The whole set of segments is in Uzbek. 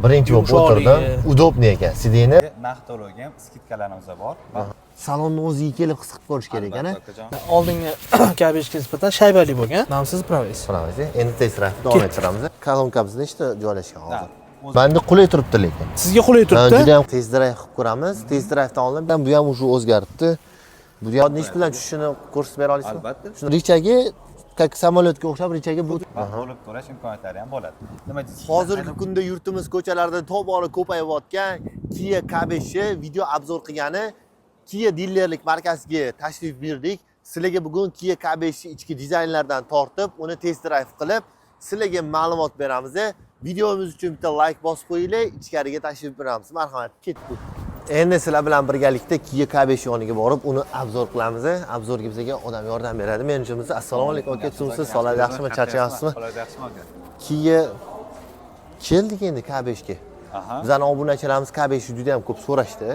Birinchi bo'lib Yumshoqligi. o'tirdim. Удобный ekan сиденье. Naqd to'lovga ham скидка larimiz bor. Salonni o'ziga kelib his qilib ko'rish kerak ekan. Albatta, akajon. Oldingi K5 ga nisbatan shaybali bo'lgan. Namsiz правый. Ko'ramiz. Endi test drive davom ettiramiz. Kolonkamiz nechta joylashgan hozir? O'zi- Manda qulay turibdi lekin. Sizga qulay turibdi. Juda ham test drive qilib ko'ramiz. Test drivedan oldin bu ham уже o'zgaribdi. Bu ham nech bilan tushishini ko'rsatib bera olasizmi? Albatta. Shuni рычаги, как samolyotga o'xshab рычаги bu. Va bo'lib to'lash imkoniyatlari ham bo'ladi. Nima deysiz? Hozirgi kunda yurtimiz ko'chalarida tobora ko'payayotgan Kia K5 video обзор qilgani Kia dilerlik markaziga tashrif buyurdik. Sizlarga bugun Kia K5 ichki dizaynlardan tortib, uni test drive qilib, sizlarga ma'lumot beramiz. Videomiz uchun bitta like bosib qo'yinglar, ichkariga tashrif buyuramiz. Marhamat, ketdik. Endi sizlar bilan birgalikda Kia K5 yoniga borib, uni обзор qilamiz. Обзор ga bizga odam yordam beradi. Menejerimiz. Assalomu alaykum aka, tuzukmisiz? Sog'lik yaxshimi? Charchayapsizmi? Sog'lik yaxshimi, aka? Kia keldik endi K5 ga. Bizani obunachilarimiz K5 juda ham ko'p so'rashdi.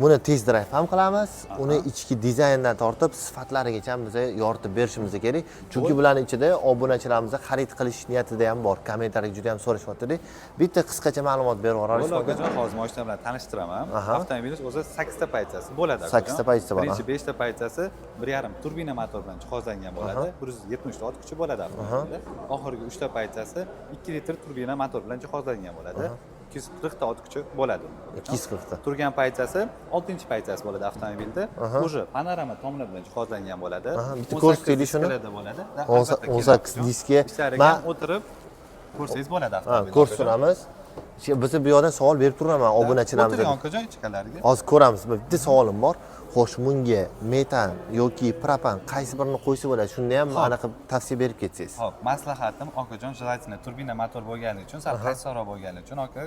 Buni test drive ham qilamiz. Uni ichki dizayndan tortib sifatlarigacha biza yoritib berishimiz kerak. Chunki bularni ichida obunachilarimiz xarid qilish niyatida ham bor. Kommentariyga juda ham so'rashyapti. Bitta qisqacha ma'lumot berib Bo'ldi, yuborasizmi, aka? Akajon, hozir mashina bilan tanishtiraman. Avtomobilimiz o'zi 8 ta pozitsiyasi bo'ladi, akajon. Sakkizta pozitsiyasi bor. Birinchi 5 ta pozitsiyasi 1,5 turbina motor bilan jihozlangan bo'ladi. 170 ta ot kuchi bo'ladi avtomobilda. Oxirgi 3 ta pozitsiyasi 2 litr turbina motor bilan jihozlangan bo'ladi. 240 ta ot kuchi bo'ladi. 240 ta. Turgan pozitsiyasi 6 pozitsiyasi bo'ladi avtomobilda. Уже panorama tomlar bilan jihozlangan bo'ladi. Bitta 18 ko'rsataylik shuni. diskalarda bo'ladi. Da, albatta, 18 keladi. Diska. Ichlariga ham o'tirib ko'rsangiz bo'ladi avtomobilni. Ko'rsatamiz. Biz bu yoqdan savol berib turaman obunachilarimizga. O'tiring, akajon, ichkalariga. Hozir ko'ramiz. Bitta savolim bor. Xo'sh, bunga metan yoki propan, qaysi birini qo'ysa bo'ladi? Shunda ham anaqa tavsiya berib ketsangiz. Ho'p, maslahatim, okajon, желательно turbina motor bo'lgani uchun, sal qaysarroq bo'lgani uchun, aka,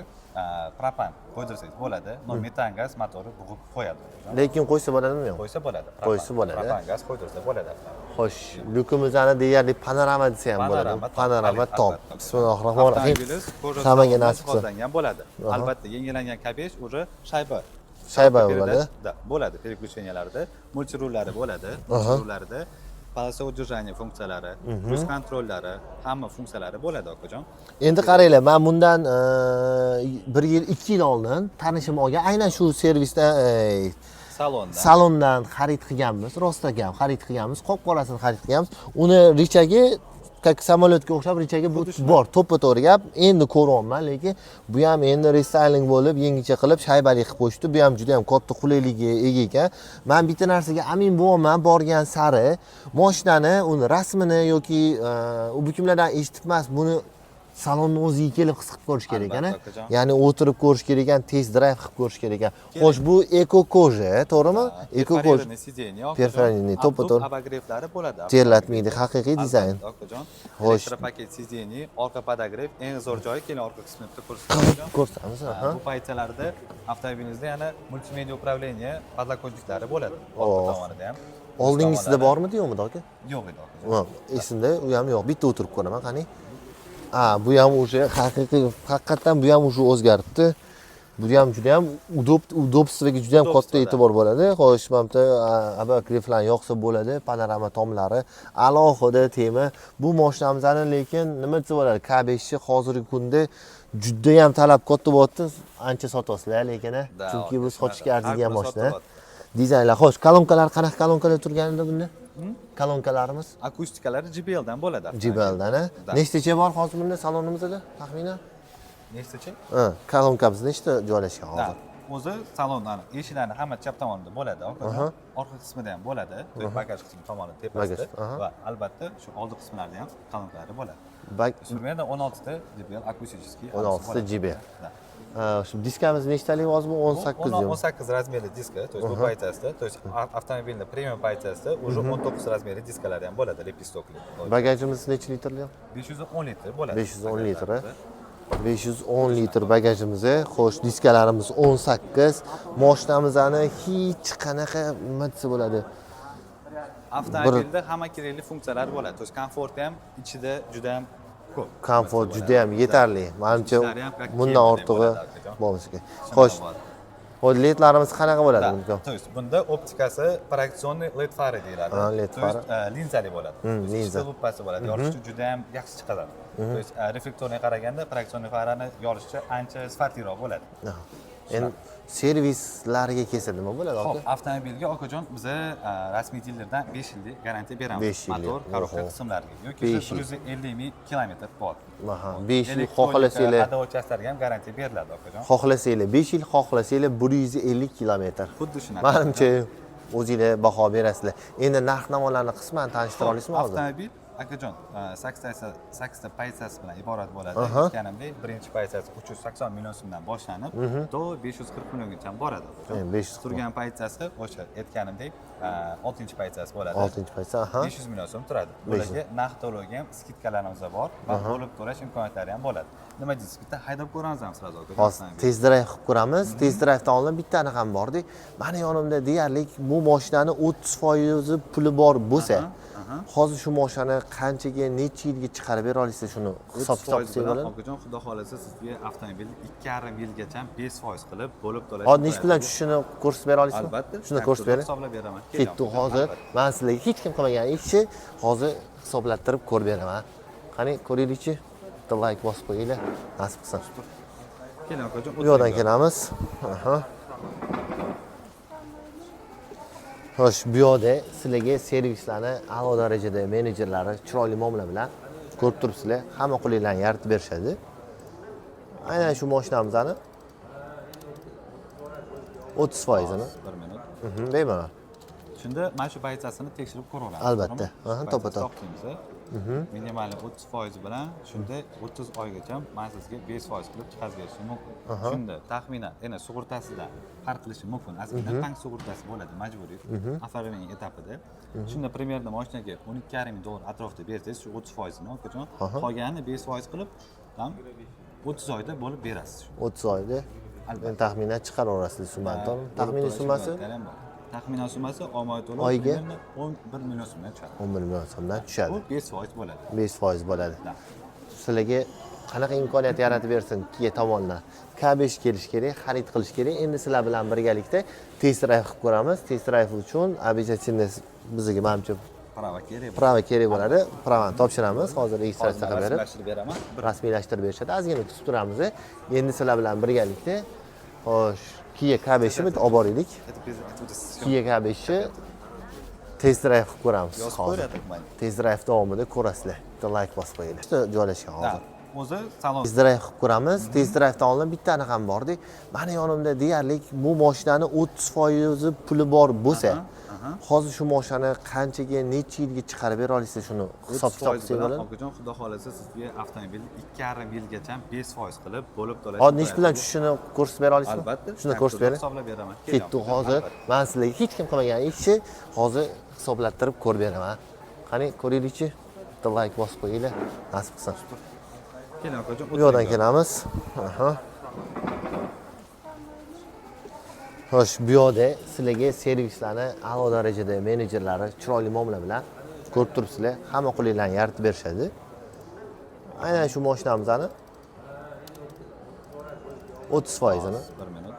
propan qo'ydirsangiz bo'ladi. Но metan gaz motori bug'ib qo'yadi, okajon. Lekin qo'ysa bo'ladimi, yo'q? Qo'ysa bo'ladi. Qo'ysa bo'ladi. Propan gaz qo'ydirsa bo'ladi. Xo'sh, lyukimizni deyarli panorama desa ham bo'ladi. Panorama tom. Panorama tom. Albatta. Bismillahir rohmanir rohim. Avtomobilimiz кожа Hammaga salondan nasib qilsin. jihozlangan bo'ladi. Albatta, yangilangan K5 уже shayba. Shayba bo'ladi. Да, bo'ladi, переключения larda, мультируль lari bo'ladi. Мультируль larida полоса удержания funksiyalari, круиз контроль lari, hamma funksiyalari bo'ladi, okajon. Endi qaranglar, men bundan bir yil, 2 yil oldin tanishim olgan, aynan shu servisdan, Salonda. Salondan xarid qilganmiz, rostdan ham xarid qilganmiz, qop qorasini xarid qilganmiz. Uni рычаги, как samolyotga o'xshab рычаги bu bor, to'ppa to'g'ri gap. Endi ko'ryapman, lekin bu ham endi рестайлинг bo'lib, yangicha qilib, shaybali qilib qo'yishdi. Bu ham juda ham katta qulayligiga ega ekan. Man bitta narsaga amin bo'lyapman, borgan sari moshinani uni rasmini yoki u bukimlardan eshitib emas, buni salonni o'ziga kelib his qilib ko'rish kerak ekan. Albatta, akajon. Ya'ni o'tirib ko'rish kerak ekan, test drive qilib ko'rish kerak ekan. Xo'sh, bu эко кожа, to'g'rimi? Эко кожа. Перфорированный сиденье. Перфорированный, to'ppa to'g'ri. Обогрев lari bo'ladi. Terlatmaydi, haqiqiy dizayn. Albatta, okajon. Xo'sh. Электропакет сидений, orqa подогрев, eng zo'r joyi, keling, orqa qismini bitta ko'rsatib. Ko'rsatamiz, aha. Bu paytchalarda avtomobilingizda yana multimedia управление подлокотник lari bo'ladi. Orqa tomonida ham. Oldingisida bormidi, yo'qmidi, aka? Yo'q edi, okajon. Ha, esimda, u ham yo'q. Bitta o'tirib ko'raman, qani. A, bu ham уже haqiqiy, haqiqatdan bu ham уже o'zgaribdi. Bu ham juda ham удобство ga juda ham katta Удобство, да. e'tibor bo'ladi. Xo'sh, mana bu yerda обогрев larni yoqsa bo'ladi, panorama tomlari alohida tema. Bu mashinamizni lekin nima desa bo'ladi? K5 ni hozirgi kunda juda ham talab katta bo'lyapti. Ancha sotyapsizlar lekin, a? Да, Chunki bu aka, sotishga shunaqa. arziydigan Har kuni mashina. sotilyapti. Dizaynlar. Xo'sh, kolonkalar qanaqa kolonkalar turganida bunda? Kolonkalarimiz? Akustikalari JBLdan bo'ladi. JBLdan, a? Да. Nechtacha bor hozir bunda salonimizda taxminan? Nechtacha? Ha, kolonkamiz nechta joylashgan Да. hozir? O'zi salonni eshiklarni hamma chap tomonida bo'ladi, okajon. Orqa qismida ham bo'ladi. То есть bagaj qismi tomoni tepasida Bagaj, aha. va albatta shu oldi qismlarida ham kolonkalari bo'ladi. Примерно 16 ta JBL акустический. 16 ta JBL. Да. Ha, shu diskamiz nechtalik hozir bu? 18 yo'q. 18 размер li diska, то есть bu paytasida, то есть avtomobilni premium paytasida уже 19 размер li diskalari ham bo'ladi, лепесток li. Bagajimiz necha litrli? 510 litr bo'ladi. 510 litr, a? 510 litr bagajimiz. Xo'sh, diskalarimiz 18. Mashinamizni hech qanaqa, nima desa bo'ladi? Avtomobilda hamma kerakli funksiyalar bo'ladi. То есть komforti ham ichida juda ham ko'p. Komfort juda ham yetarli. Manimcha, Ichlari ham как bundan kiyimdek ortig'i bo'ladi, akajon. bo'lmasa kerak. Xo'sh, xo'sh, ledlarimiz qanaqa bo'ladi Да, mumkin? то есть bunda optikasi проекционный LED fari deyiladi. Ha, LED То есть, fari. Linzali bo'ladi. То есть Linza. Ichida lupasi bo'ladi. Yorishda juda ham yaxshi chiqadi. То есть рефлекторный qaraganda проекционный farani yorishishi ancha sifatliroq bo'ladi. Aha. Endi servislariga kelsa nima bo'ladi, Xo'p, aka? Avtomobilga, okajon, biza rasmiy dilerdan 5 yillik garantiya beramiz. 5 yillik, Motor, коробка oho. qismlariga yoki 5 yil. 150 ming kilometr bor. Aha, 5 yil Elektronika, xohlasanglar, haydovchilariga ham garantiya beriladi, okajon. xohlasanglar 5 yil, xohlasanglar 150 kilometr. Xuddi shunaqa. Manimcha, o'zinglar baho berasizlar. Endi narx navolarni qisman tanishtira olasizmi hozir? Avtomobil, akajon, sakkizta pozitsiyasi bilan iborat bo'ladi. Aytganimdek, birinchi pozitsiyasi 380 million so'mdan boshlanib, до 540 milliongacha boradi, akajon. 540. Turgan pozitsiyasi o'sha aytganimdek, oltinchi pozitsiyasi bo'ladi. Oltinchi pozitsiya, aha. 500 million so'm turadi. Bularga naqd to'lovga ham скидка larimiz bor va bo'lib to'lash imkoniyatlari ham bo'ladi. Nima deysiz, bitta haydab ko'ramiz ham сразу, akajon, Hozir avtomobilni. Test drive qilib ko'ramiz. Test drivedan oldin bittani ham bordik. Mani yonimda deyarli bu mashinani 30 foizi puli bor bo'lsa, hozir shu mashinani qanchaga, necha yilga chiqarib bera olasiz, shuni hisob kitob 30% qilsak bilan, bo'ladi? Okajon, xudo xohlasa, sizga avtomobilni 2,5 yilgacha 5% qilib bo'lib to'lash Hozir nechi puldan tushishini ko'rsatib bera olasizmi? Albatta. Shuni ko'rsatib bering. Hisoblab beraman. Ketdi, hozir man sizlarga hech kim qilmagan ishni hozir hisoblattirib ko'rib beraman. Qani, ko'raylikchi. Bitta layk bosib qo'yinglar, nasib qilsin. Keling, okajon. Bu yoqdan kelamiz. Aha. Xo'sh, bu yoqda sizlarga servislarni a'lo darajada menejerlari chiroyli muomala bilan, ko'rib turibsizlar, hamma qulayliklarni yaratib berishadi. Aynan shu mashinamizni 30 foizini. Bir minut. Bemalol. Shunda mana shu pozitsiyasini tekshirib ko'raveramiz. Albatta. To'g'rimi? Aha, to'ppa-to'g'ri. Topdingiz, minimal 30% bilan, shunda 30 oygacha man sizga 5% qilib chiqarib berishim mumkin. Shunda taxminan endi sug'urtasidan farq qilishi mumkin. Ozgina bank sug'urtasi bo'ladi majburiy оформление etapida. Shunda примерно moshinaga 12,5 ming dollar atrofida bersangiz shu 30 foizini, okajon, qolganini 5% qilib tam 30 oyda bo'lib berasiz. 30 oyda endi taxminan chiqaraverasizlar summani, to'g'rimi? Taxminiy summasi? Taxminan summasi oyma-oy to'lov Oyiga? примерно 11 million so'mdan tushadi. 11 million so'mdan tushadi. Bu 5% bo'ladi. 5% bo'ladi. Da. Sizlarga qanaqa imkoniyat yaratib bersin Kia tomonidan. K5 kelish kerak, xarid qilish kerak. Endi sizlar bilan birgalikda test drive qilib ko'ramiz. Test drive uchun обязательно bizga, manimcha, Права kerak. Права kerak bo'ladi. Права ni topshiramiz hozir registratsiya qilib berib. Rasmiylashtirib beraman. Rasmiylashtirib berishadi. Ozgina kutib turamiz. Endi sizlar bilan birgalikda, xo'sh, Kia K5 ni bitta olib boraylik. Это без это Kia K5 ni test drive qilib ko'ramiz Yozib hozir. qo'yadi man. Test drive davomida ko'rasizlar. Bitta layk bosib qo'yinglar. Joylashgan hozir. O'zi salon. Test drive qilib ko'ramiz. Test drivedan oldin bittani ham bordik. Mani yonimda deyarli bu mashinani 30 foizi puli bor bo'lsa, hozir shu mashinani qanchaga, necha yilga chiqarib bera olasiz, shuni hisob kitob 30% qilsak bilan, bo'ladi? Okajon, xudo xohlasa, sizga avtomobilni 2,5 yilgacha 5% qilib bo'lib to'lash Hozir nechi puldan tushishini ko'rsatib bera olasizmi? Albatta. Shuni ko'rsatib bering. Hisoblab beraman. Ketdi, hozir man sizlarga hech kim qilmagan ishni hozir hisoblattirib ko'rib beraman. Qani, ko'raylikchi. Bitta layk bosib qo'yinglar, nasib qilsin. Keling, okajon. Bu yoqdan kelamiz. Aha. Xo'sh, bu yoqda sizlarga servislarni a'lo darajada menejerlari chiroyli muomala bilan, ko'rib turibsizlar, hamma qulayliklarni yaratib berishadi. Aynan shu mashinamizni 30 foizini. Bir minut.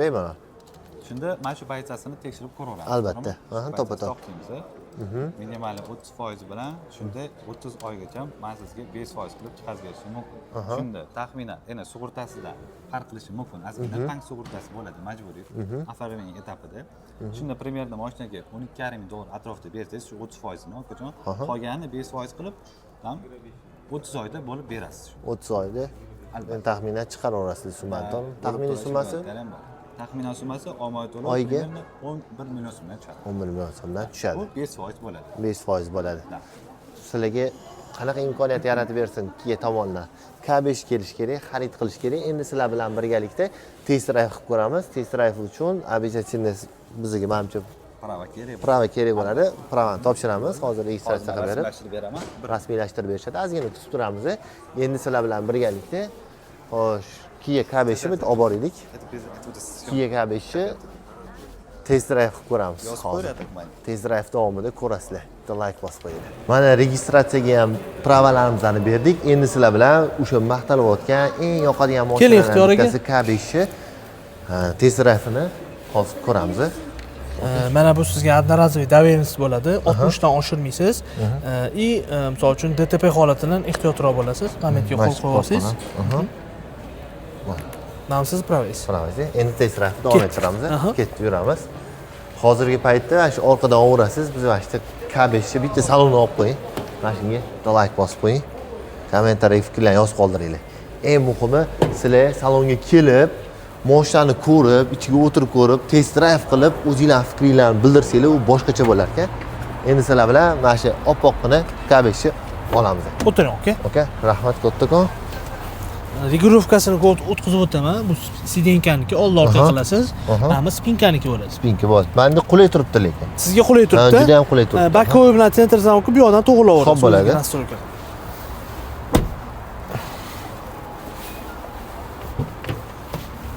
Bemalol. Shunda mana shu pozitsiyasini tekshirib ko'raveramiz. Albatta. To'g'rimi? Aha, to'ppa-to'g'ri. Topdingiz, minimal 30% bilan, shunda 30 oygacha man sizga 5% qilib chiqarib berishim mumkin. Shunda taxminan endi sug'urtasidan farq qilishi mumkin. Ozgina bank sug'urtasi bo'ladi majburiy оформление etapida. Shunda примерно moshinaga 12,5 ming dollar atrofida bersangiz shu 30 foizini, okajon, qolganini 5% qilib tam 30 oyda bo'lib berasiz. 30 oyda endi taxminan chiqaraverasizlar summani, to'g'rimi? Taxminiy summasi? Taxminan summasi oyma-oy to'lov Oyiga? примерно 11 million so'mdan tushadi. 11 million so'mdan tushadi. Bu 5% bo'ladi. 5% bo'ladi. Da. Sizlarga qanaqa imkoniyat yaratib bersin Kia tomonidan. K5 kelish kerak, xarid qilish kerak. Endi sizlar bilan birgalikda test drive qilib ko'ramiz. Test drive uchun обязательно bizga, manimcha, Права kerak. Права kerak bo'ladi. Права ni topshiramiz hozir registratsiya qilib berib. Rasmiylashtirib beraman. Rasmiylashtirib berishadi. Ozgina kutib turamiz. Endi sizlar bilan birgalikda, xo'sh, Kia K5 ni bitta olib boraylik. Это без это Kia K5 ni test drive qilib ko'ramiz Yozib hozir. qo'yadi man. Test drive davomida ko'rasizlar. Bitta layk bosib qo'yinglar. Mana, registratsiyaga ham права larimizni berdik. Endi sizlar bilan o'sha maqtalayotgan eng yoqadigan Keling, mashinalardan Ixtiyor aka. bittasi K5 ni test drive'ini hozir ko'ramiz. Mana bu sizga одноразовый доверенность bo'ladi. 60 dan oshirmaysiz. И misol uchun DTP holatidan ehtiyotroq bo'lasiz. Momentga qo'l qo'yib olsangiz. Namsiz права ngiz. Права ngiz. Endi test drive davom ettiramiz. Aha. Ketib yuramiz. Hozirgi paytda mana shu orqadan o'rasiz. Biz mana shu K5 ni bitta salonni olib qo'ying. Mana shunga bitta like bosib qo'ying. Kommentariy fikrlarni yozib qoldiringlar. Eng muhimi, sizlar salonga kelib, mashinani ko'rib, ichiga o'tirib ko'rib, test drive qilib, o'zinglar fikringlarni bildirsanglar, u boshqacha bo'lar ekan. Endi sizlar bilan mana shu oppoqqina K5 ni olamiz. O'tiring, aka. Aka, rahmat kattakon. Регулировка sini o'tkazib o'taman. Bu сиденька niki oldi orqa qilasiz. Mana спинка niki bo'ladi. Спинка bo'ladi. Menda qulay turibdi lekin. Sizga qulay turibdi. Ha, juda ham qulay turibdi. Боковой bilan центр замок bu yoqdan to'g'rilaverasiz. Xo'p bo'ladi. O'ziga настройка.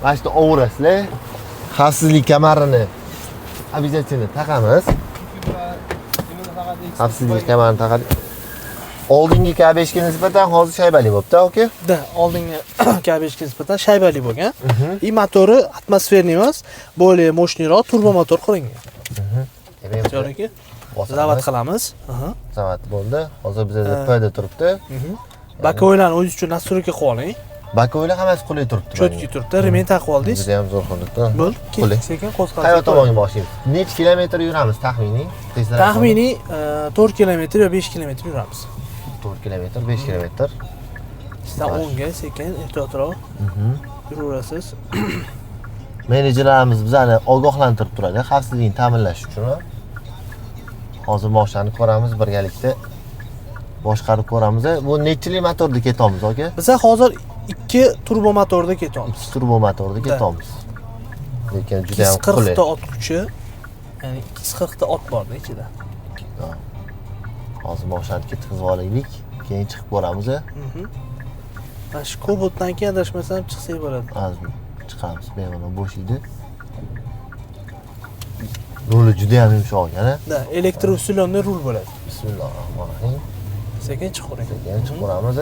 Mana shu overasizlar. Xavfsizlik kamarini обязательно taqamiz. Xavfsizlik kamarini taqadi. Oldingi K5 ga nisbatan hozir shaybali bo'libdi, aka. Да, oldingi K5 ga nisbatan shaybali bo'lgan. И motori атмосферный emas, более мощный roq turbo motor qilingan. Demak, Jo'raki, bosamiz. Zavod qilamiz. Aha. Zavod bo'ldi. Hozir bizda P'da turibdi. Боковой larni o'zingiz uchun настройка qilib oling. Боковой lar hammasi qulay turibdi. Чётко turibdi, ремень taqib oldingiz. Juda ham zo'r holatda. Bo'ldi, Qulay. sekin qo'zg'alsak. Qayerga tomonga boshlaymiz? Necha kilometr yuramiz taxminiy? Tezroq. Taxminiy 4 kilometr yo 5 kilometr yuramiz. 4 kilometr, 5 kilometr. Sizdan o'ngga sekin ehtiyotroq yuraverasiz. Menejerlarimiz bizani ogohlantirib turadi, xavfsizlikni ta'minlash uchun. Hozir mashinani ko'ramiz birgalikda. Boshqarib ko'ramiz. Bu nechilik motorda ketamiz, aka? Biz hozir 2 turbo motorda ketamiz. 2 turbo motorda ketamiz. Lekin juda ham qulay. 240 ta ot kuchi, ya'ni 240 ta ot bor ichida. Hozir mashinani ketkazib olaylik, keyin chiqib ko'ramiz. Mana shu Cobaltdan keyin adashmasam chiqsak bo'ladi. Hozir chiqamiz, bemalol bo'sh edi. Ruli juda ham yumshoq ekan, a? Да, электроусиленный rul bo'ladi. Bismillahirrohmanirrohim. Sekin chiqavering. Sekin chiqib ko'ramiz.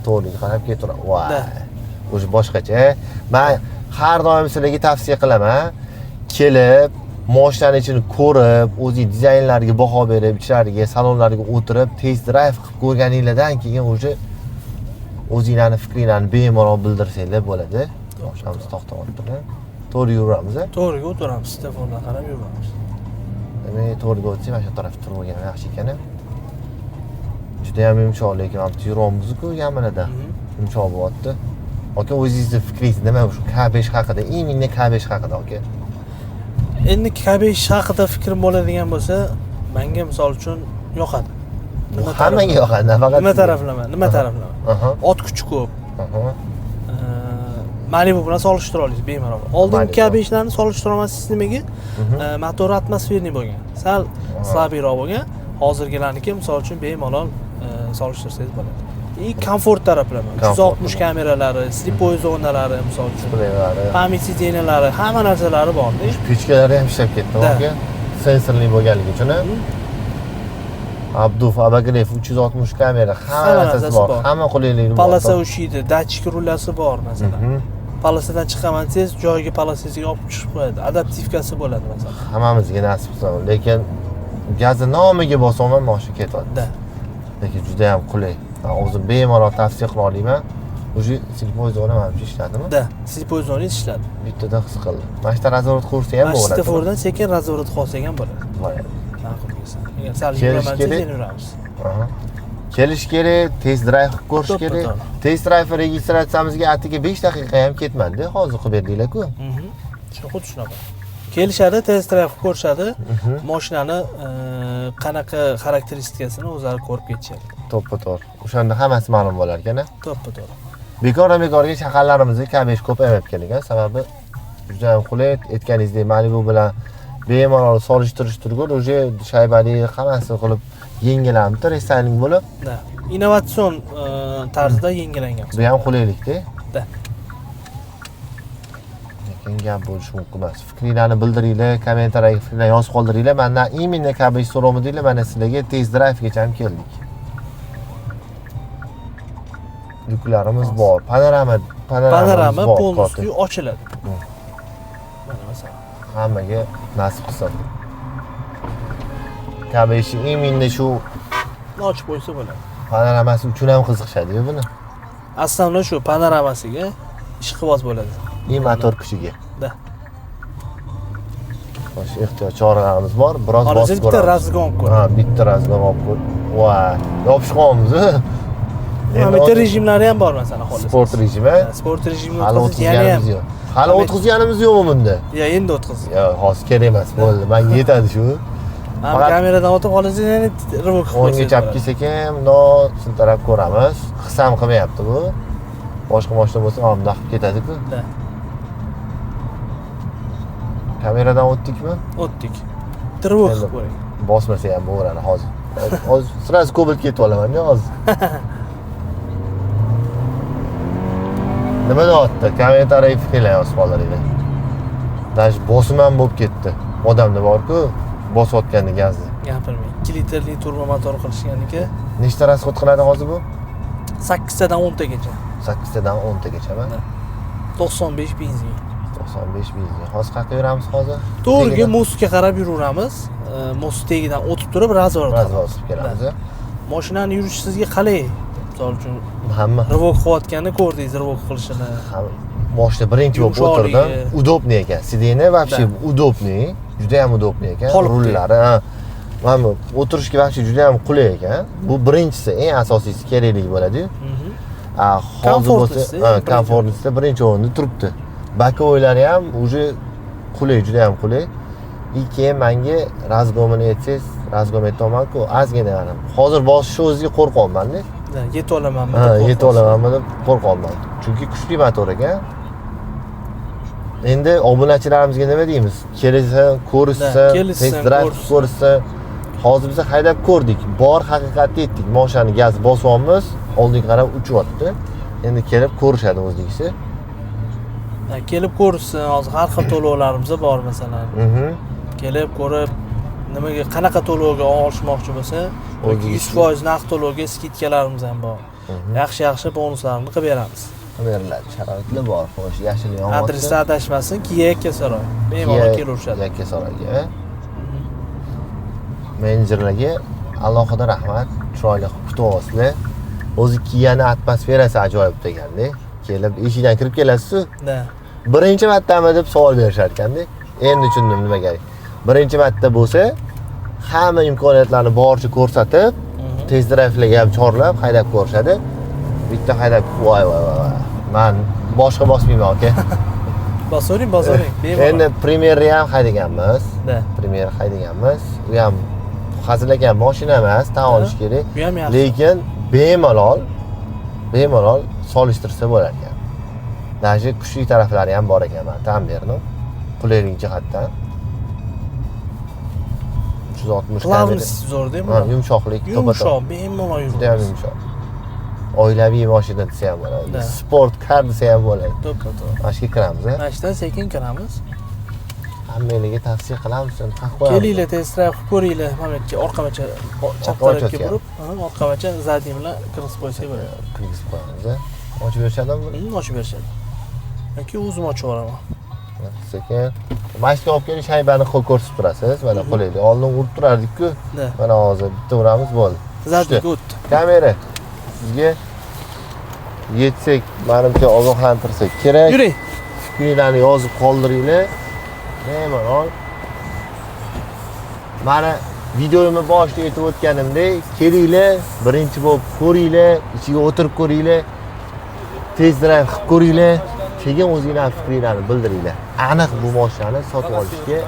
To'g'riga qarab ketaveramiz. Voy. Да. O'zi boshqacha. Men har doim sizlarga tavsiya qilaman. Kelib, mashinani ichini ko'rib, o'zi dizaynlariga baho berib, ichlariga, salonlariga o'tirib, test drive qilib ko'rganinglardan keyin o'zi o'zinglarni fikringlarni bemalol bildirsanglar bo'ladi. Mashinamiz to'xtayapti. To'g'ri yuramiz. To'g'riga o'tiramiz, svetofordan qarab yuramiz. Demak, to'g'riga o'tsak, mana shu tarafda turib olgan yaxshi ekan. Juda ham yumshoq, lekin mana bu yuryapmiz-ku yaminada. Yumshoq bo'lyapti. Aka, o'zingizni fikringiz nima shu K5 haqida, именно K5 haqida, aka? Endi K5 haqida fikrim bo'ladigan bo'lsa, menga misol uchun yoqadi. Bu hammaga yoqadi, nafaqat Nima sizga. taraflama, nima taraflama? Ot kuchi ko'p. Malibu bilan solishtira olasiz bemalol. Oldingi Malibu. K5larni solishtira olmaysiz nimaga? Motori атмосферный bo'lgan. Sal слабый roq bo'lgan. Hozirgilarniki misol uchun bemalol solishtirsangiz bo'ladi. И komfort taraflama. Komfort 360 kameralari, слепой zonalari misol uchun. Displaylari, Память сиденья lari, hamma narsalari borda. Pechkalari ham ishlab ketdi, Да. aka. Sensorli bo'lganligi uchun. Обдув, обогрев, 360 kamera, hamma Hamma narsasi narsasi bor. bor. Hamma qulayligi bor. Полоса ushlaydi, датчик rulasi bor masalan. Полоса dan chiqaman desangiz, joyiga полоса ngizga olib tushib qo'yadi. Адаптивка si bo'ladi masalan. Hammamizga nasib qilsin, lekin gazni nomiga bosaman, mashina ketyapti. Да. Lekin juda ham qulay. Men o'zim bemalol tavsiya qila olaman. Уже слепой zona manimcha ishladimi? Да, слепой zona ishladi. Bittada his qildim. Mana shu разворот qursa ham Mana shu bo'ladi. svetofordan sekin разворот qilsak ham bo'ladi. Bo'ladi. Ma'qul kelsa. Agar sal Kelish yuraman desangiz, kerak. yana yuramiz. Aha. Kelish kerak, test drive qilib ko'rish To'ppa kerak. to'g'ri. Test drive registratsiyamizga atigi 5 daqiqa ham ketmadi. Hozir qilib berdinglar-ku. Shu xuddi shunaqa. Kelishadi, test drive qilib ko'rishadi. Mashinani qanaqa xarakteristikasini o'zlari ko'rib ketishadi. To'ppa to'g'ri. O'shanda hammasi ma'lum bo'lar ekan. To'ppa to'g'ri. Bekordan bekorga shaharlarimizda K5 ko'payib kelgan. Sababi juda ham qulay. Aytganingizdek, Malibu bilan bemalol solishtirish turgur, уже shaybali hammasi qilib yengillanibdi, рестайлинг bo'lib. Да. Innovatsion tarzda yengilangan. Bu ham qulaylikda. Да. Lekin gap bo'lishi mumkin emas. Fikringlarni bildiringlar, kommentariyaga fikrlarni yozib qoldiringlar. Mendan именно K5 so'rovmidinglar, mana sizlarga test drivegacha ham keldik. Yuklarimiz bor. Panorama, panoramamiz Panorama bor. Полностью ochiladi. Mana masalan. Hammaga nasib qilsin. K5 именно shu Ochib qo'ysa bo'ladi. panoramasi uchun ham qiziqishadi buni. Основной shu panoramasiga ishqiboz bo'ladi. И motor kuchiga. Да. Xo'sh, ehtiyot choralarimiz bor. Biroz Hozir bosib bitta ko'ramiz. Разгон ko'r. Ha, bitta разгон olib ko'r. Voy, yopishib qolamiz. Mana bitta rejimlari ham bor, masalan, xohlasangiz. Sport rejimi. Ha, sport rejimini Hali o'tkazib yana ham. o'tkazganimiz yo'q. Hali o'tkazganimiz yo'qmi bunda? Ya, endi o'tkazdik. Yo'q, hozir kerak emas, bo'ldi. Menga yetadi shu. Mana Faqat- kameradan o'tib, xohlasangiz yana рывок qilib O'ngga qo'ysangiz chapga bo'ladi. sekin bundoq siltarab ko'ramiz. His ham qilmayapti bu. Boshqa mashina bo'lsa, mana bundoq qilib ketadi-ku. Да. Kameradan o'tdikmi? O'tdik. Bitta рывок Endi qilib ko'ring. Bosmasa ham bo'laveradi hozir. Hozir сразу Cobalt ketib olaman hozir. Nima deyapti? Kommentariy fikrlar yozib qoldiringlar. Даже bosim ham bo'lib ketdi. Odamda bor-ku, bosayotganda gazni. Gapirmang. 2 litrli turbo motor qilishganiki. Nechta расход qiladi hozir bu? 8 tadan 10 tagacha. 8 tadan 10 tagachami? 95 benzin. 95 benzin. Hozir qayerga yuramiz hozir? To'g'riga Tagidan Мост ga qarab yuraveramiz. Мост tagidan o'tib turib разворот. Разворот bosib kelamiz. Mashinani yurishi sizga qalay? Misol uchun Hamma рывок qilayotganini ko'rdingiz, рывок qilishini. Hamma moshina birinchi bo'lib Yumshoqligi. o'tirdim. Удобный ekan. Сиденье вообще Да. удобный, juda ham удобный ekan. Qolibdi. Rullari, ha. Mana bu o'tirishga вообще juda ham qulay ekan. Bu birinchisi, eng asosiysi kerakligi bo'ladi-yu. A, hozir bo'lsa, Комфортный si, ha, birinchi. комфортный sida birinchi o'rinda turibdi. Боковой lari ham уже qulay, juda ham qulay. И keyin menga разгон ini aytsangiz, разгон aytyapman-ku, ozgina mana. Hozir bosishni o'ziga qo'rqyapman-da. Да, yetib olamanmi Ha, deb yetib qo'rqasiz. olamanmi deb qo'rqyapman. Chunki kuchli motor ekan. Endi obunachilarimizga nima deymiz? Kelsin, ko'rishsin, Да, kelishsin, test drive ko'rishsin. ko'rishsin. Hozir biz haydab ko'rdik. Bor haqiqatni aytdik. Mashinani gaz bosyapmiz, oldinga qarab uchyapti. Endi kelib ko'rishadi o'zligisi. Ha, kelib ko'rishsin. Hozir har xil to'lovlarimiz bor, masalan. Kelib ko'rib, nimaga, qanaqa to'lovga olishmoqchi bo'lsa, yoki O'zligisi. 100% naqd to'lovga скидка larimiz ham bor. Yaxshi yaxshi bonuslarni qilib beramiz. Beriladi, sharoitlar bor. Xo'sh, yashil yonyapti. Adresda adashmasin, Kia Yakkasaroy. Bemalol kelaverishadi. Yakkasaroyga. Menejerlarga alohida rahmat. Chiroyli qilib kutib olasizlar. O'zi Kiani atmosferasi ajoyib deganda. Kelib eshikdan kirib kelasiz-ku. Да. Birinchi martami deb savol berishar ekanda. Endi tushundim nimaga. Birinchi marta bo'lsa, hamma imkoniyatlarni boricha ko'rsatib, test drive'larga ham chorlab, haydab ko'rishadi. Bitta haydab, voy voy voy voy. Man boshqa bosmayman, aka. Bosavering, bosavering. Bemalol. Endi Premierni ham haydaganmiz. Да. Premier haydaganmiz. U ham hazilakam mashina emas, tan olish kerak. Bu ham yaxshi. Lekin bemalol solishtirsa bo'lar ekan. Даже kuchli taraflari ham bor ekan, man tan berdim. Qulaylik jihatdan. 360 kamera. Плавность zo'rda Ha, bu. yumshoqlik, Yumshoq, bemalol Juda ham yuradi. yumshoq. Oilaviy mashina desa ham bo'ladi. Да. Sport car desa ham bo'ladi. To'ppa to'g'ri. Mana shu yerga kiramiz, a? Mana shu sekin kiramiz. Hammanglarga tavsiya qilamiz, haq qo'yamiz. Kelinglar, test drive qilib ko'ringlar. Mana bu yerga orqamacha chap tarafga Orqamachasiga. burib, ha, orqamacha задний bilan kirgizib qo'ysak bo'ladi. Kirgizib qo'yamiz, a? Ochib berishadimi buni? Ochib berishadi. Yoki o'zim ochib yuboraman. Sekin. Mana shu yerga olib keling, shaybani qo'l ko'rsatib turasiz. Mana qo'laylik. Oldin urib turardik-ku. Да. Mana hozir bitta uramiz, bo'ldi. Задний ga o'tdi. Kamera sizga yetsak, manimcha ogohlantirsak kerak. Yuring. Fikringlarni yozib qoldiringlar. Bemalol. Mana videomni boshida aytib o'tganimdek, kelinglar, birinchi bo'lib ko'ringlar, ichiga o'tirib ko'ringlar, test drive qilib ko'ringlar, keyin o'zinglarning fikringlarni bildiringlar. Aniq bu mashinani sotib olishga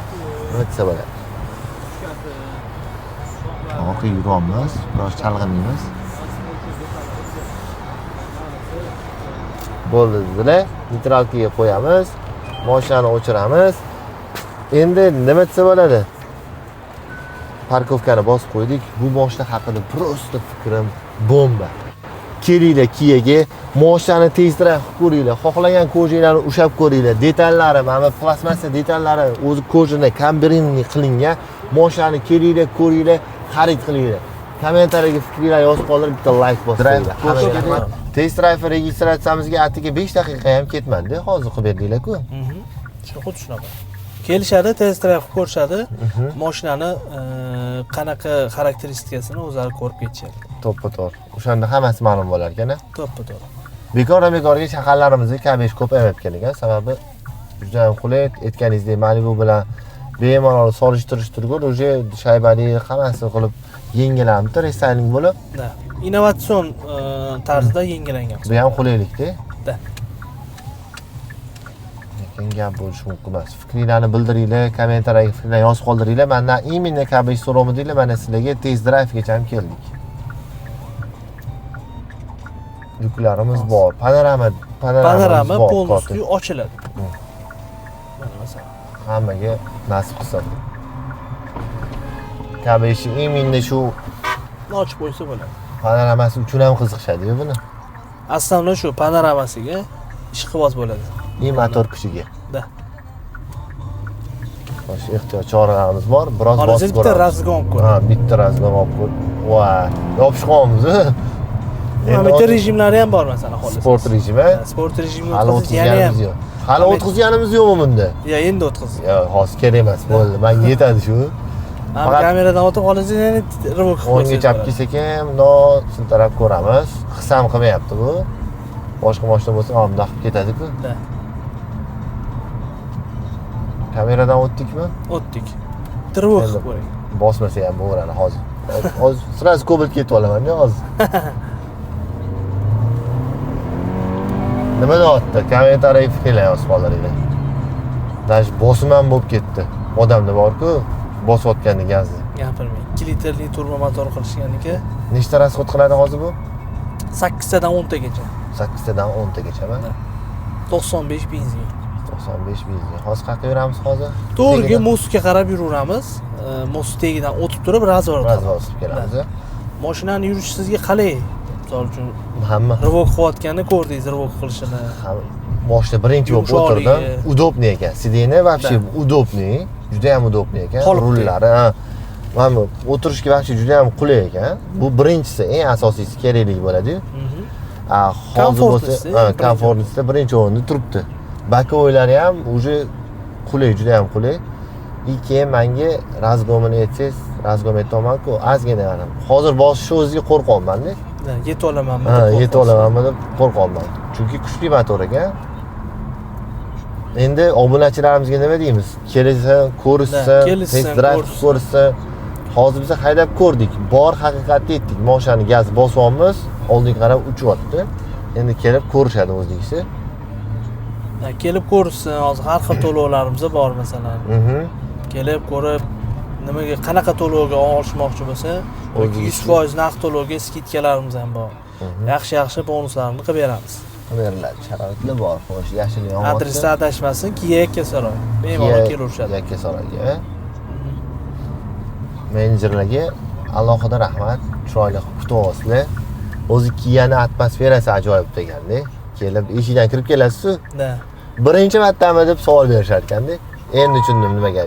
nima desa bo'ladi. Orqaga yuramiz, biroz chalg'imaymiz. Bo'ldi dedilar. Нейтралка ga qo'yamiz, mashinani o'chiramiz. Endi nima desa bo'ladi? Парковка ni bosib qo'ydik. Bu mashina haqida просто fikrim bomba. Kelinglar Kiaga, mashinani tezroq qilib ko'ringlar, xohlagan кожа nglarni ushlab ko'ringlar. Detallari, mana bu plastmassa detallari o'zi кожаный комбинированный qilingan. Mashinani kelinglar, ko'ringlar, xarid qilinglar. Kommentariyaga fikringlarni yozib qoldirib, bitta like bosinglar. Hammaga rahmat. Test drive registratsiyamizga atigi 5 daqiqa ham ketmadi. Hozir qilib berdinglar-ku. Xuddi shunaqa. Kelishadi, test drive qilib ko'rishadi. Mashinani qanaqa xarakteristikasini o'zlari ko'rib ketishadi. To'ppa to'g'ri. O'shanda hammasi ma'lum bo'lar ekan. To'ppa to'g'ri. Bekordan bekorga shaharlarimizda K5 ko'payib ekan. Sababi juda ham qulay, aytganingizdek Malibu bilan bemalol solishtirish turgur, уже shaybali hammasi qilib yengillanibdi, рестайлинг bo'lib. Да. Innovatsion tarzda yengillangan. Bu ham qulaylikda. Да. Lekin gap bo'lishi mumkin emas. Fikringlarni bildiringlar, kommentariyaga fikrlarni yozib qoldiringlar. Mandan именно K5 so'rovmidinglar, mana sizlarga test drivegacha ham keldik. Yuklarimiz bor. Panorama, panoramamiz Panorama bor. Полностью ochiladi. Mana masalan. Hammaga nasib qilsin. K5 именно shu Ochib qo'ysa bo'ladi. panoramasi uchun ham qiziqishadi-yu buni. Aslida shu panoramasiga ishqiboz bo'ladi. И motor kuchiga. Да. Xo'sh, ehtiyot choralarimiz bor. Biroz Hozir bosib bitta ko'ramiz. Разгон ko'r. Ha, bitta разгон olib ko'r. Voy, yopishib qolamiz. Mana bitta rejimlari ham bor masalan, xohlasangiz. Sport rejimi. Ha, sport rejimini Hali o'tkazsangiz yana ham. o'tkazganimiz yo'q. Hali o'tkazganimiz yo'qmi bunda? Ya, endi o'tkazdik. Yo'q, hozir kerak emas, bo'ldi. Menga yetadi shu. Mana Faqat- kameradan o'tib xohlasangiz yana рывок qilib O'ngga qo'ysangiz chapga bo'ladi. sekin bundoq siltarab ko'ramiz. His ham qilmayapti bu. Boshqa mashina bo'lsa, mana bundoq qilib ketadi-ku. Да. Kameradan o'tdikmi? O'tdik. Рывок Endi qilib ko'ring. Bosmasa ham bo'laveradi hozir. Hozir сразу Cobalt ketib olaman hozir. Nima deyapti? Kommentariy fikrlar yozib qoldiringlar. Даже bosim ham bo'lib ketdi. Odamda bor-ku, bosayotganda gazni. Gapirmang. 2 litrli turbo motor qilishganiki. Nechta расход qiladi hozir bu? 8 tadan 10 tagacha. 8 tadan 10 tagachami? 95 benzin. 95 benzin. Hozir qayerga yuramiz hozir? To'g'riga Tagidan Most ga qarab yuraveramiz. Most tagidan o'tib turib разворот. Раз bosib kelamiz. Mashinani yurishi sizga qalay? Misol uchun Hamma рывок qilayotganini ko'rdingiz, рывок qilishini. Hamma moshina birinchi bo'lib Yumshoqligi. o'tirdim. Удобный ekan. Сиденье вообще Да. удобный, juda ham удобный ekan. Qolibdi. Rullari, ha. Mana bu o'tirishga вообще juda ham qulay ekan. Bu birinchisi, eng asosiysi kerakli bo'ladi-yu. A, hozir bo'lsa, Комфортный si, ha, birinchi. комфортный sida birinchi o'rinda turibdi. Боковой lari ham уже qulay, juda ham qulay. И keyin menga разгон ini aytsangiz, разгон aytyapman-ku, ozgina mana. Hozir bosishni o'ziga qo'rqyapman-da. Да, yetib olamanmi? Ha, deb yetib qo'rqasiz. olamanmi deb qo'rqyapman. Chunki kuchli motor ekan. Endi obunachilarimizga nima deymiz? Kelsin, ko'rishsin, Да, kelishsin, test drive ko'rishsin. ko'rishsin. Hozir biz haydab ko'rdik. Bor haqiqatni aytdik. Mashinani gaz bosyapmiz, oldinga qarab uchyapti. Endi kelib ko'rishadi o'zligisi. Да, kelib ko'rishsin. Hozir har xil to'lovlarimiz bor masalan. Kelib ko'rib, nimaga qanaqa to'lovga olishmoqchi bo'lsa, yoki O'zligisi. 100% naqd to'lovga скидка larimiz ham bor. Yaxshi yaxshi bonuslarni qilib beramiz. Beriladi, sharoitlar bor. Xo'sh, yashil yonyapti. Adresda adashmasin, Kia Yakkasaroy. Bemalol kelaverishadi. Yakkasaroyga. Menejerlarga alohida rahmat. Chiroyli qilib kutib olasizlar. O'zi Kia'ni atmosferasi ajoyib deganda. Kelib eshikdan kirib kelasiz-ku, Да. birinchi martami deb savol berishar ekanda. Endi tushundim nimaga.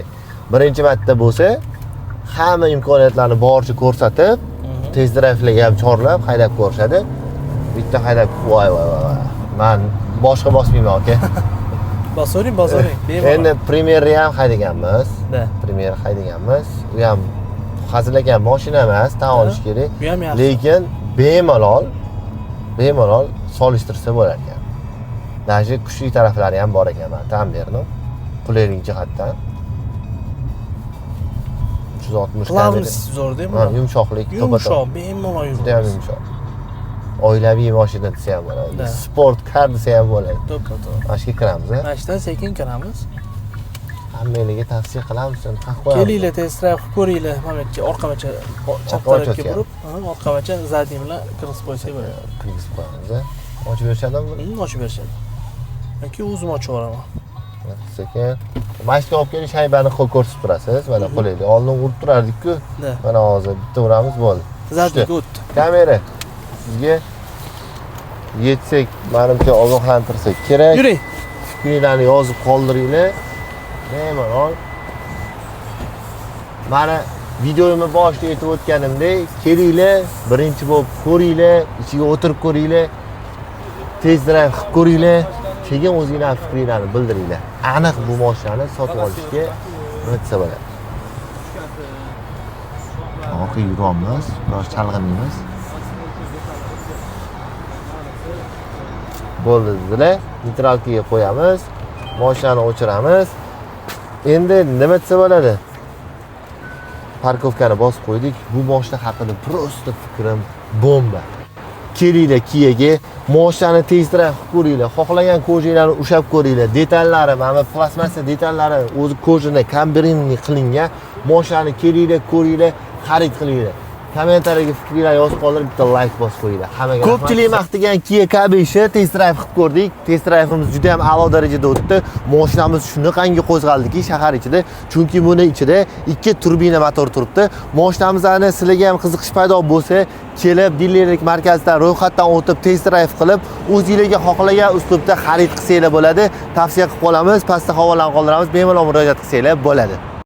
Birinchi marta bo'lsa, hamma imkoniyatlarni boricha ko'rsatib, test drive'larga ham chorlab, haydab ko'rishadi. Bitta haydab, voy voy voy voy. Men boshqa bosmayman aka. Bosavering, bosavering. Bemalol. Endi Premierni ham haydaganmiz. Да. Premier haydaganmiz. U ham hazilakam mashina emas, tan olish kerak. Bu ham yaxshi. Lekin bemalol solishtirsa bo'lar ekan. Даже kuchli taraflari ham bor ekan, men tan berdim. Qulaylik jihatdan. 360 kamera. Плавность zo'rda Ha, bu. yumshoqlik, Yumshoq, bemalol Juda ham yuradi. yumshoq. Oilaviy mashina desa ham bo'ladi. Да. Sport car desa ham bo'ladi. To'ppa to'g'ri. Mana shu yerga kiramiz, a? Mana shu sekin kiramiz. Hammanglarga tavsiya qilamiz, endi qaq qo'yamiz. Kelinglar, test drive qilib ko'ringlar. Mana bu yerga orqamacha chap tarafga Orqamachasi. burib, orqamacha задний bilan kirgizib qo'ysak bo'ladi. Kirgizib qo'yamiz, a? Ochib berishadimi buni? Ochib berishadi. Yoki o'zim ochib yuboraman. Sekin. Mana shu yerga olib kelib shaybani qo'l ko'rsatib turasiz. Mana qo'laylik. Oldin urib turardik-ku. Да. Mana hozir bitta uramiz bo'ldi. Задний ga o'tdi. Kamera sizga yetsak, manimcha ogohlantirsak kerak. Yuring. Fikringlarni yozib qoldiringlar. Bemalol. Mana videomni boshida aytib o'tganimdek, kelinglar, birinchi bo'lib ko'ringlar, ichiga o'tirib ko'ringlar, test drive qilib ko'ringlar. Keyin o'zinglar fikringlarni bildiringlar. Aniq bu mashinani sotib olishga nima desa bo'ladi? Orqaga yuramiz, biroz chalg'imaymiz. Bo'ldi dedilar. Neytralkaga qo'yamiz. Mashinani o'chiramiz. Endi nima desa bo'ladi? Parkovkani bosib qo'ydik. Bu mashina haqida просто fikrim bomba. Kelinglar Kiaga, mashinani test drive qilib ko'ringlar, xohlagan kojanglarni ushlab ko'ringlar. Detallari, mana bu plastmassa detallari o'zi kojani kombinirованный qilingan. Mashinani kelinglar, ko'ringlar, xarid qilinglar. Kommentariyaga fikringlarni yozib qoldirib, bitta like bosib qo'yinglar. Hammaga ko'pchilik maqtagan Kia K5 test drive qilib ko'rdik. Test drive'imiz juda ham a'lo darajada o'tdi. Mashinamiz shunaqangi qo'zg'aldiki shahar ichida, chunki buni ichida 2 turbina motor turibdi. Mashinamizni sizlarga ham qiziqish paydo bo'lsa, kelib dilerlik markazidan ro'yxatdan o'tib test drive qilib, o'zingizlarga xohlagan uslubda xarid qilsanglar bo'ladi. Tavsiya qilib qolamiz, pastda havolarni qoldiramiz, bemalol murojaat qilsanglar bo'ladi.